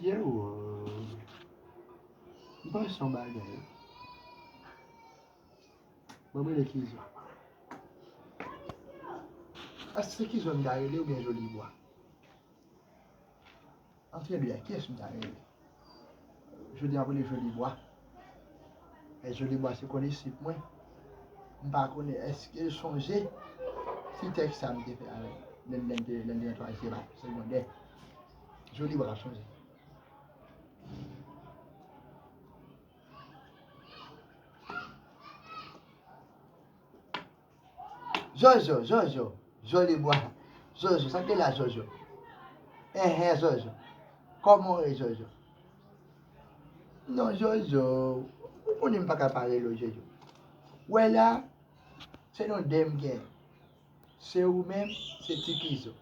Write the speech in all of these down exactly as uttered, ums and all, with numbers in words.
Pierrot, m panse yon bagay. Mwen, m rele Kizo. Èske se Kizo m ta rele oubyen Jolibwa? Antre de a, kiyès m ta rele? Jodi a, m ap rele Jolibwa. E Jolibwa se kondisip mwen. M pa konnen èske l sonje ti tèks sa m te fè avè l lè n te, lè n te nan twazyèm a, segondè. Jolibwa k ap sonje. Jojo, Jojo, Jolibwa. Jojo, sa k te la, Jojo? Enhen, Jojo. Kòman w ye, Jojo? Non, Jojo, ou konnen m pa ka pa rele w Jojo. Wè la, se non de m gen. Se ou menm, se Ti Kizo.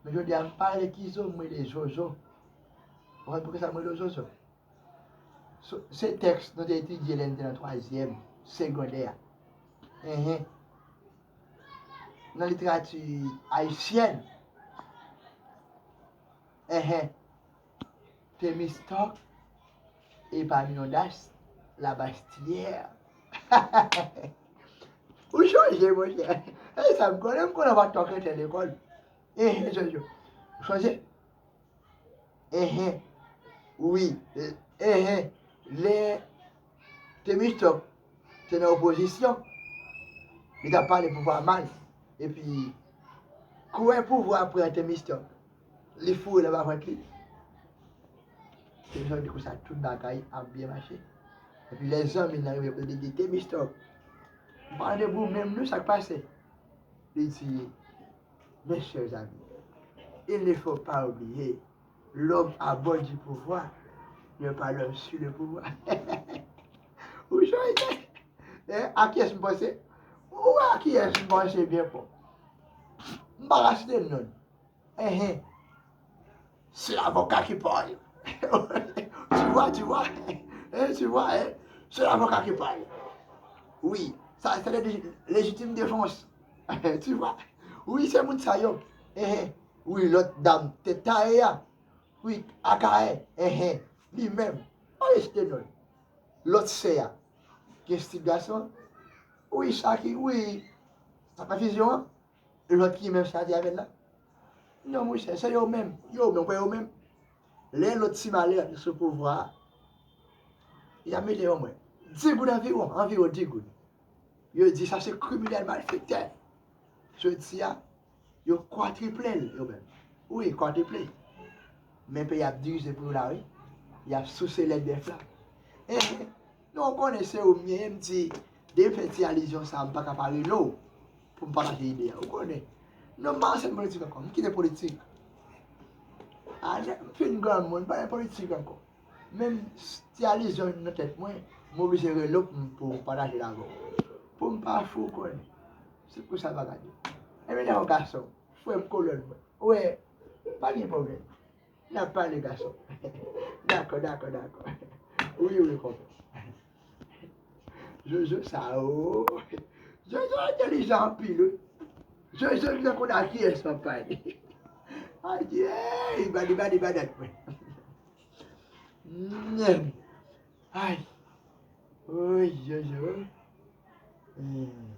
Men jodi a, m pa rele Kizo, m rele Jojo. Ou konprann poukisa m rele w Jojo? So, se tèks nou te etidye lè n te nan twazyèm segondè a. Enhen. Nan literati ayisyèn. Enhen. Temistòk, Epaminondas, Labastière. Ou sonje, monchè? E sa m konnen, m konnen w pa t twò krentè lekòl. Enhen, Jojo. Ou sonje? Enhen. Wi. Enhen. Lè Temistòk te nan opozisyon, li t ap pale pouvwa mal. Epi, kouwè pouvwa pran Temistòk, li foure l anba vant li. Temistòk di konsa tout bagay ap byen mache. Epi lè zanmi l nan rive pou l di Temistòk, m pa randevou menm non, sa k pase? Li di, Mes chers amis, il ne faut pas oublier, l'homme à bord du pouvoir n'est pas l'homme sur le pouvoir. Ou sonje? Eh, a kiyès m panse? Ou wè a kiyès m panse byen fò. M pa ka site non l. Enhen. C'est l'avocat qui parle. Tu vois, tu vois. Hein, tu vois, hein? C'est l'avocat qui parle. Wi, sa se lejit-, lejitime defans. Tu vois? Wi, se moun sa yo. Enhen. Wi, lòt dam tèt taye a. Wi, Akayè. Enhen. Li menm. Pa rejte non l. Lòt sè a. Gen stil gason. Wi, sa ki, wi. Sa pa fizyon an? Lòt ki menm sitati avè l la? Non, monchè, se yo menm. Yo menm, wè yo menm. Lè lòt ti malè sou pouvwa a, y ap mete yo mwen. Di goud anviwon, anviwon di goud. Yo di sa se kriminèl malfektè. Jodi a, yo kwatriple l, yo menm. Wi, kwatriple. Men peyi ap dirije pou yo la, wi. Y ap souse lèt bèf la. Enhen. Non, ou konnen se ou m ye, m di, depi m fè ti alizyon sa a, m pa ka pa rele w pou m pataje ide a. Ou konnen. Non, m pa antre nan politik ankò. M kite politik. A, m fin granmoun, m pa nan politik ankò. Men m, ti alizyon nan tèt mwen, m oblije rele w pou m, pou m pataje l avè w. Pou m pa fou, ou konnen. Se pou sa bagay yo. Ebyen, lè yon gason, frè m, kolòn mwen. Ou wè, pa gen pwoblèm. N ap pale, gason. Dakò, dakò, dakò. Wi, wi, konpè. Jojo sa, o. Jojo entèlijan anpil, wi. Jojo, m tankou nan kiyès w ap pale. Adyè, badi, badi, badat mwen. Ay. Oy, Jojo. Hmm.